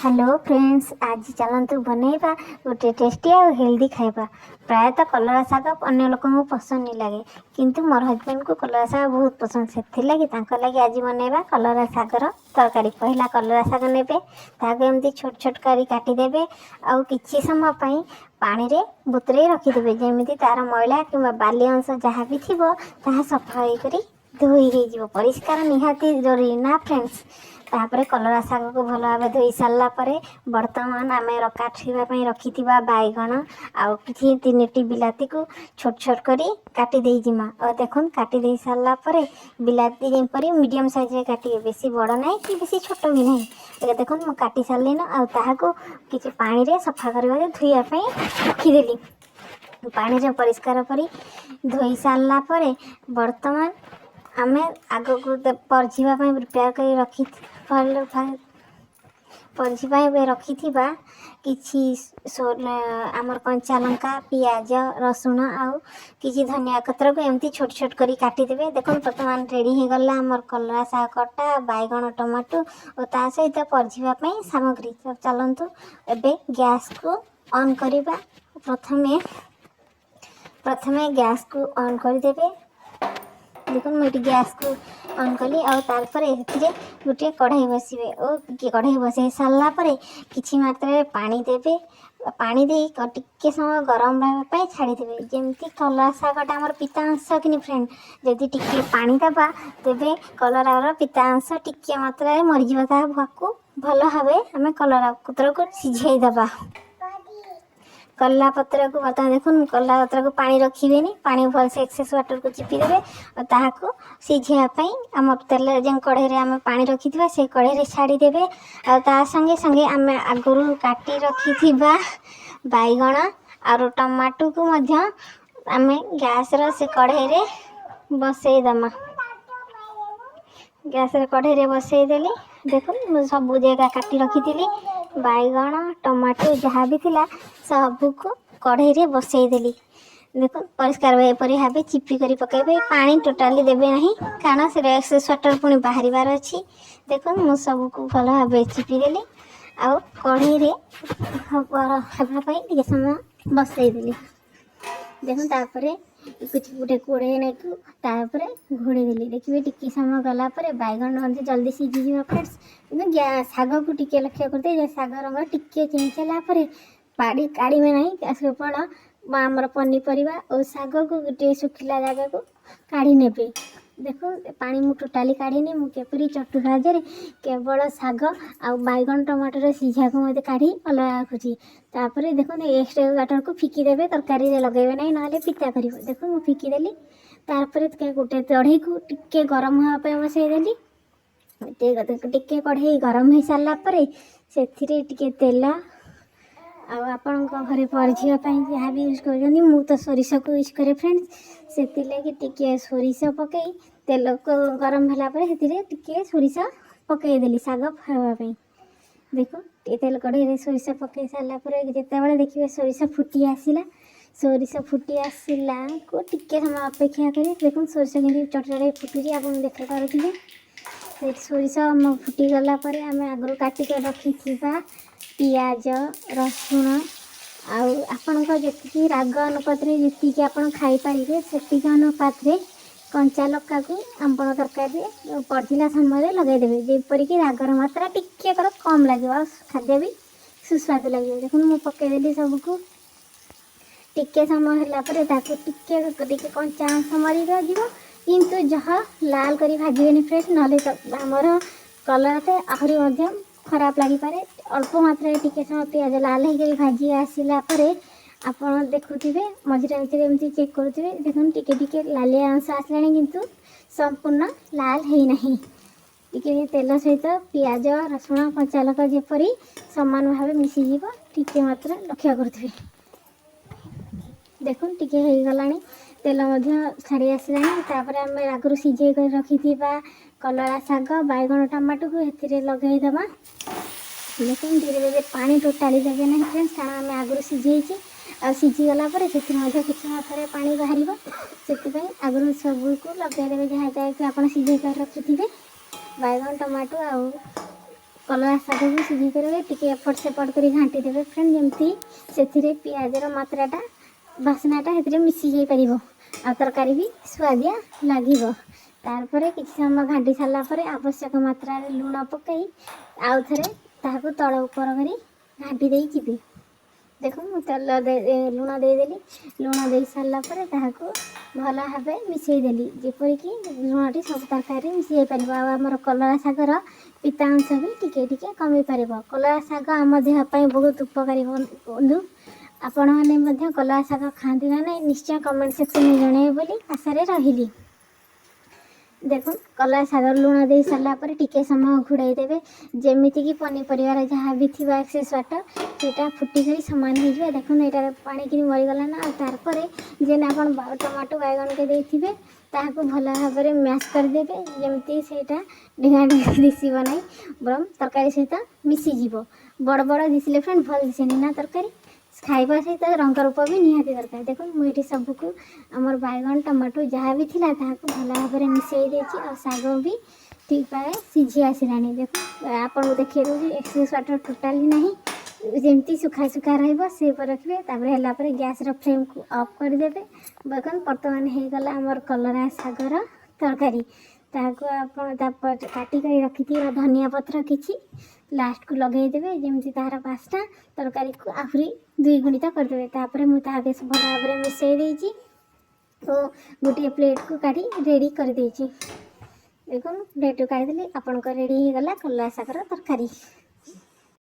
Hello friends, ଆଜି ଚାଲନ୍ତୁ ବନେଇବା ଗୋଟେ ଟେଷ୍ଟି ଆଉ ହେଲ୍ଦି ଖାଇବା। ପ୍ରାୟତଃ କଲରା ଶାଗ ଅନ୍ୟ ଲୋକଙ୍କୁ ପସନ୍ଦ ନି ଲାଗେ, କିନ୍ତୁ ମୋର ହଜବେଣ୍ଡକୁ କଲରା ଶାଗ ବହୁତ ପସନ୍ଦ। ସେଥିଲାଗି ତାଙ୍କ ଲାଗି ଆଜି ବନେଇବା କଲରା ଶାଗର ତରକାରୀ। ପହିଲା କଲରା ଶାଗ ନେବେ, ତାହାକୁ ଏମିତି ଛୋଟ ଛୋଟ କରି କାଟିଦେବେ ଆଉ କିଛି ସମୟ ପାଇଁ ପାଣିରେ ବତୁରେଇ ରଖିଦେବେ, ଯେମିତି ତା'ର ମଇଳା କିମ୍ବା ବାଲି ଅଂଶ ଯାହା ବି ଥିବ, ତାହା ସଫା ହେଇକରି ଧୋଇ ହେଇଯିବ। ପରିଷ୍କାର ନିହାତି ଜରୁରୀ ନା ଫ୍ରେଣ୍ଡସ୍? ତାପରେ କଲରା ଶାଗକୁ ଭଲ ଭାବେ ଧୋଇ ସାରିଲା ପରେ ବର୍ତ୍ତମାନ ଆମେ କାଟିବା ପାଇଁ ରଖିଥିବା ବାଇଗଣ ଆଉ କିଛି ତିନିଟି ବିଲାତିକୁ ଛୋଟ ଛୋଟ କରି କାଟି ଦେଇଯିମା। ଆଉ ଦେଖୁନ୍, କାଟି ଦେଇ ସାରିଲା ପରେ ବିଲାତି ଯେପରି ମିଡ଼ିୟମ୍ ସାଇଜ୍ରେ କାଟିବେ, ବେଶୀ ବଡ଼ ନାହିଁ କି ବେଶୀ ଛୋଟ ବି ନାହିଁ। ଏବେ ଦେଖୁନ୍, ମୁଁ କାଟି ସାରିଲିନ ଆଉ ତାହାକୁ କିଛି ପାଣିରେ ସଫା କରିବାକୁ, ଧୋଇବା ପାଇଁ ରଖିଦେଲି। ପାଣିରେ ପରିଷ୍କାର କରି ଧୋଇ ସାରିଲା ପରେ ବର୍ତ୍ତମାନ ଆମେ ଆଗକୁ ପରଝିବା ପାଇଁ ପ୍ରିପେୟାର କରି ରଖି ପରଝିବା ପାଇଁ ରଖିଥିବା କିଛି ଆମର କଞ୍ଚା ଲଙ୍କା, ପିଆଜ, ରସୁଣ ଆଉ କିଛି ଧନିଆ ପତ୍ରକୁ ଏମିତି ଛୋଟ ଛୋଟ କରି କାଟିଦେବେ। ଦେଖନ୍ତୁ, ବର୍ତ୍ତମାନ ରେଡ଼ି ହେଇଗଲା ଆମର କଲରା ଶାଗ କଟା, ବାଇଗଣ, ଟମାଟୋ ଓ ତା ସହିତ ପରଝିବା ପାଇଁ ସାମଗ୍ରୀ। ଚାଲନ୍ତୁ, ଏବେ ଗ୍ୟାସ୍କୁ ଅନ୍ କରିବା। ପ୍ରଥମେ ପ୍ରଥମେ ଗ୍ୟାସ୍କୁ ଅନ୍ କରିଦେବେ। ଦେଖନ୍ତୁ, ମୁଁ ଏଠି ଗ୍ୟାସ୍କୁ ଅନ୍ କଲି ଆଉ ତାପରେ ଏଥିରେ ଗୋଟିଏ କଢ଼େଇ ବସିବେ ଓ କଢ଼େଇ ବସାଇ ସାରିଲା ପରେ କିଛି ମାତ୍ରାରେ ପାଣି ଦେବେ। ପାଣି ଦେଇ ଟିକେ ସମୟ ଗରମ ରହିବା ପାଇଁ ଛାଡ଼ିଦେବେ। ଯେମିତି କଲରା ଶାଗଟା ଆମର ପିତା ଅଂଶ କିନି ଫ୍ରେଣ୍ଡ, ଯଦି ଟିକେ ପାଣି ଦେବା, ତେବେ କଲରାର ପିତା ଅଂଶ ଟିକେ ମାତ୍ରାରେ ମରିଯିବ। ତାହାକୁ ଭଲ ଭାବେ ଆମେ କଲରା ପତ୍ରକୁ ସିଝେଇ ଦେବା। କଲରା ପତ୍ରକୁ ବର୍ତ୍ତମାନ ଦେଖୁନ୍, କଲରା ପତ୍ରକୁ ପାଣି ରଖିବେନି, ପାଣି ଭଲସେ ଏକ୍ସେସ୍ ୱାଟରକୁ ଚିପିଦେବେ ଆଉ ତାହାକୁ ସିଝେଇବା ପାଇଁ ଆମ ତେଲ ଯେଉଁ କଢ଼େଇରେ ଆମେ ପାଣି ରଖିଥିବା, ସେଇ କଢ଼େଇରେ ଛାଡ଼ିଦେବେ। ଆଉ ତା ସଙ୍ଗେ ସଙ୍ଗେ ଆମେ ଆଗରୁ କାଟି ରଖିଥିବା ବାଇଗଣ ଆଉ ଟମାଟୋକୁ ମଧ୍ୟ ଆମେ ଗ୍ୟାସ୍ର ସେ କଢ଼େଇରେ ବସେଇଦେମା। ଗ୍ୟାସ୍ରେ କଢ଼େଇରେ ବସେଇଦେଲି। ଦେଖୁନ୍, ମୁଁ ସବୁ ଜାଗା କାଟି ରଖିଥିଲି, ବାଇଗଣ, ଟମାଟୋ ଯାହା ବି ଥିଲା, ସବୁକୁ କଢ଼େଇରେ ବସେଇଦେଲି। ଦେଖୁନ୍, ପରିଷ୍କାର ଏପରି ଭାବେ ଚିପି କରି ପକାଇବେ। ପାଣି ଟୋଟାଲି ଦେବେ ନାହିଁ, କାରଣ ସେଟା ଏକ୍ସେସ୍ ୱାଟର୍ ପୁଣି ବାହାରିବାର ଅଛି। ଦେଖୁନ୍, ମୁଁ ସବୁକୁ ଭଲ ଭାବେ ଚିପିଦେଲି ଆଉ କଢ଼େଇରେ ହେବା ପାଇଁ ଟିକେ ସମୟ ବସେଇଦେଲି। ଦେଖୁନ୍, ତାପରେ କିଛି ଗୋଟେ କଢ଼େଇ ନେଇକି ତାପରେ ଘୋଡ଼େଇ ଦେଲି। ଦେଖିବେ, ଟିକେ ସମୟ ଗଲା ପରେ ବାଇଗଣ ମଧ୍ୟ ଜଲ୍ଦି ସିଝିଯିବ ଫ୍ରେଣ୍ଡସ୍। କିନ୍ତୁ ଶାଗକୁ ଟିକେ ଲକ୍ଷ୍ୟ କରିଥିବେ ଯେ ଶାଗ ରଙ୍ଗ ଟିକେ ଚେଞ୍ଜ ହେଲା ପରେ ପାଣି କାଢ଼ିବେ ନାହିଁ, କେବଳ ଆମର ପନିପରିବା ଓ ଶାଗକୁ ଗୋଟିଏ ଶୁଖିଲା ଜାଗାକୁ କାଢ଼ି ନେବେ। ଦେଖୁନ୍, ପାଣି ମୁଁ ଟୋଟାଲି କାଢ଼ିନି। ମୁଁ କିପରି ଚଟୁ ସାହାଯ୍ୟରେ କେବଳ ଶାଗ ଆଉ ବାଇଗଣ, ଟମାଟୋର ସିଝାକୁ ମଧ୍ୟ କାଢ଼ି ଅଲଗା ରଖୁଛି। ତାପରେ ଦେଖନ୍ତୁ, ଏକ୍ସଟ୍ରା ୱାଟରକୁ ଫିକିଦେବେ, ତରକାରୀରେ ଲଗାଇବେ ନାହିଁ, ନହେଲେ ପିତା କରିବ। ଦେଖନ୍ତୁ, ମୁଁ ଫିକିଦେଲି। ତାପରେ ଗୋଟେ କଢ଼େଇକୁ ଟିକେ ଗରମ ହେବା ପାଇଁ ବସେଇଦେଲି। ଟିକେ କଢ଼େଇ ଗରମ ହେଇସାରିଲା ପରେ ସେଥିରେ ଟିକେ ତେଲ ଆଉ ଆପଣଙ୍କ ଘରେ ପରଝିବା ପାଇଁ ଯାହା ବି ୟୁଜ୍ କରୁଛନ୍ତି, ମୁଁ ତ ସୋରିଷକୁ ୟୁଜ୍ କରେ ଫ୍ରେଣ୍ଡସ୍, ସେଥିଲାଗି ଟିକିଏ ସୋରିଷ ପକାଇ ତେଲକୁ ଗରମ ହେଲା ପରେ ସେଥିରେ ଟିକିଏ ସୋରିଷ ପକାଇଦେଲି ଶାଗ ହେବା ପାଇଁ। ଦେଖ, ଟିକେ ତେଲ କଢ଼େଇରେ ସୋରିଷ ପକାଇ ସାରିଲା ପରେ ଯେତେବେଳେ ଦେଖିବେ ସୋରିଷ ଫୁଟି ଆସିଲା, ସୋରିଷ ଫୁଟି ଆସିଲାକୁ ଟିକେ ସମୟ ଅପେକ୍ଷା କରି ଦେଖନ୍ତୁ, ସୋରିଷ କେମିତି ଚଟ ଚଟ ଫୁଟୁଛି, ଆପଣ ଦେଖିପାରୁଥିବେ। ସେ ସୋରିଷ ଫୁଟିଗଲା ପରେ ଆମେ ଆଗରୁ କାଟିକି ରଖିଥିବା ପିଆଜ, ରସୁଣ ଆଉ ଆପଣଙ୍କ ଯେତିକି ରାଗ ଅନୁପାତରେ, ଯେତିକି ଆପଣ ଖାଇପାରିବେ, ସେତିକି ଅନୁପାତରେ କଞ୍ଚା ଲଙ୍କାକୁ ଆପଣ ତରକାରୀରେ ପରଝିଲା ସମୟରେ ଲଗାଇଦେବେ, ଯେପରିକି ରାଗର ମାତ୍ରା ଟିକେ କମ୍ ଲାଗିବ ଆଉ ଖାଦ୍ୟ ବି ସୁସ୍ୱାଦୁ ଲାଗିବ। ଦେଖନ୍ତୁ, ମୁଁ ପକାଇଦେଲି ସବୁକୁ। ଟିକେ ସମୟ ହେଲା ପରେ ତାକୁ ଟିକେ ଟିକେ କଞ୍ଚା ଅଂଶ ମରିଯିବ, କିନ୍ତୁ ଯାହା ଲାଲ କରି ଭାଜିବେନି ଫ୍ରେଣ୍ଡସ୍, ନହେଲେ ଆମର କଲରାଟା ଆହୁରି ମଧ୍ୟ ଖରାପ ଲାଗିପାରେ। ଅଳ୍ପ ମାତ୍ରାରେ ଟିକେ ସମୟ ପିଆଜ ଲାଲ ହେଇକରି ଭାଜି ଆସିଲା ପରେ ଆପଣ ଦେଖୁଥିବେ, ମଝିରେ ମଝିରେ ଏମିତି ଚେକ୍ କରୁଥିବେ। ଦେଖନ୍ତୁ, ଟିକେ ଟିକେ ଲାଲିଆ ଅଂଶ ଆସିଲାଣି, କିନ୍ତୁ ସମ୍ପୂର୍ଣ୍ଣ ଲାଲ ହେଇନାହିଁ। ଟିକେ ତେଲ ସହିତ ପିଆଜ, ରସୁଣ, କଞ୍ଚା ଲଙ୍କା ଯେପରି ସମାନ ଭାବେ ମିଶିଯିବ, ଟିକେ ମାତ୍ର ଲକ୍ଷ୍ୟ କରୁଥିବେ। ଦେଖୁନ୍, ଟିକେ ହେଇଗଲାଣି, ତେଲ ମଧ୍ୟ ଛାଡ଼ି ଆସିଲାଣି। ତାପରେ ଆମେ ଆଗରୁ ସିଝେଇ କରି ରଖିଥିବା କଲରା ଶାଗ, ବାଇଗଣ, ଟମାଟୋକୁ ଏଥିରେ ଲଗାଇଦେବା। ଦେଖୁନ୍, ଧୀରେ ଧୀରେ ପାଣି ଟୋଟାଲି ଦେବେ ନାହିଁ ଫ୍ରେଣ୍ଡସ୍, କାରଣ ଆମେ ଆଗରୁ ସିଝେଇଛି ଆଉ ସିଝିଗଲା ପରେ ସେଥିରେ ମଧ୍ୟ କିଛି ମାତ୍ରାରେ ପାଣି ବାହାରିବ। ସେଥିପାଇଁ ଆଗରୁ ସବୁକୁ ଲଗାଇଦେବେ, ଯାହା ଯାହାକି ଆପଣ ସିଝେଇ କରି ରଖିଥିବେ, ବାଇଗଣ, ଟମାଟୋ ଆଉ କଲରା ଶାଗକୁ ସିଝେଇ କରିବେ, ଟିକେ ଏପଟ ସେପଟ କରି ଘାଣ୍ଟି ଦେବେ ଫ୍ରେଣ୍ଡ, ଯେମିତି ସେଥିରେ ପିଆଜର ମାତ୍ରାଟା, ବାସ୍ନାଟା ସେଥିରେ ମିଶି ଯାଇପାରିବ ଆଉ ତରକାରୀ ବି ସୁଆଦିଆ ଲାଗିବ। ତାପରେ କିଛି ସମୟ ଘାଣ୍ଟି ସାରିଲା ପରେ ଆବଶ୍ୟକ ମାତ୍ରାରେ ଲୁଣ ପକାଇ ଆଉ ଥରେ ତାହାକୁ ତଳ ଉପର କରି ଘାଣ୍ଟି ଦେଇ ଯିବେ। ଦେଖନ୍ତୁ, ମୁଁ ତେଲ, ଲୁଣ ଦେଇଦେଲି। ଲୁଣ ଦେଇ ସାରିଲା ପରେ ତାହାକୁ ଭଲ ଭାବେ ମିଶାଇ ଦେଲି, ଯେପରିକି ଲୁଣଟି ସବୁ ତରକାରୀରେ ମିଶି ଯାଇପାରିବ ଆଉ ଆମର କଲରା ଶାଗର ପିତା ଅଂଶ ବି ଟିକେ ଟିକେ କମି ପାରିବ। କଲରା ଶାଗ ଆମ ଦେହ ପାଇଁ ବହୁତ ଉପକାରୀ। ବନ୍ଧୁ, ଆପଣମାନେ ମଧ୍ୟ କଲରା ଶାଗ ଖାଆନ୍ତି ନା ନାହିଁ, ନିଶ୍ଚୟ କମେଣ୍ଟ ସେକ୍ସନରେ ଜଣାଇବେ ବୋଲି ଆଶାରେ ରହିଲି। ଦେଖୁନ୍, କଲରା ଶାଗ ଲୁଣ ଦେଇ ସାରିଲା ପରେ ଟିକେ ସମୟ ଘୋଡ଼ାଇ ଦେବେ, ଯେମିତିକି ପନିପରିବାର ଯାହା ବି ଥିବ ଏକ୍ସେସ୍ ୱାଟର୍, ସେଇଟା ଫୁଟିକରି ସମାନ ହେଇଯିବ। ଦେଖୁନ୍, ଏଇଟା ପାଣିକିରି ମରିଗଲା ନା। ଆଉ ତାରପରେ ଯେନ୍ ଆପଣ ଟମାଟୋ, ବାଇଗଣକେ ଦେଇଥିବେ, ତାହାକୁ ଭଲ ଭାବରେ ମ୍ୟାସ୍ କରିଦେବେ, ଯେମିତି ସେଇଟା ଢିଙ୍ଗା ଢିଙ୍ଗା ଦିଶିବ ନାହିଁ, ବରଂ ତରକାରୀ ସହିତ ମିଶିଯିବ। ବଡ଼ ବଡ଼ ଦିଶିଲେ ଫ୍ରେଣ୍ଡ ଭଲ ଦିଶେନି ନା। ତରକାରୀ ଖାଇବା ସହିତ ରଙ୍ଗ ରୂପ ବି ନିହାତି ଦରକାର। ଦେଖୁନ୍, ମୁଁ ଏଠି ସବୁକୁ ଆମର ବାଇଗଣ, ଟମାଟୋ ଯାହା ବି ଥିଲା, ତାହାକୁ ଭଲ ଭାବରେ ମିଶାଇ ଦେଇଛି ଆଉ ଶାଗ ବି ଠିକ୍ ଭାବେ ସିଝି ଆସିଲାଣି। ଦେଖୁନ୍, ଆପଣଙ୍କୁ ଦେଖାଇ ଦେଉଛି, ଏକ୍ସେସ୍ ୱାଟର୍ ଟୋଟାଲି ନାହିଁ। ଯେମିତି ଶୁଖା ଶୁଖା ରହିବ ସେପରି ରଖିବେ। ତାପରେ ହେଲା ପରେ ଗ୍ୟାସ୍ର ଫ୍ଲେମ୍କୁ ଅଫ୍ କରିଦେବେ। ଦେଖନ୍ତୁ, ବର୍ତ୍ତମାନ ହେଇଗଲା ଆମର କଲରା ଶାଗର ତରକାରୀ। ତାହାକୁ ଆପଣ ତାପରେ କାଟି କରି ରଖିଥିବା ଧନିଆ ପତ୍ର କିଛି ଲାଷ୍ଟକୁ ଲଗାଇଦେବେ, ଯେମିତି ତାହାର ବାସ୍ନା ତରକାରୀକୁ ଆହୁରି ଦ୍ୱିଗୁଣିତ କରିଦେବେ। ତାପରେ ମୁଁ ତାହା ବେଶ ଭଲ ଭାବରେ ମିଶାଇ ଦେଇଛି ଓ ଗୋଟିଏ ପ୍ଲେଟ୍କୁ କାଢ଼ି ରେଡ଼ି କରିଦେଇଛି। ଦେଖନ୍ତୁ, ପ୍ଲେଟ୍କୁ କାଢ଼ିଦେଲି। ଆପଣଙ୍କ ରେଡ଼ି ହେଇଗଲା କଲରା ଶାଗର ତରକାରୀ।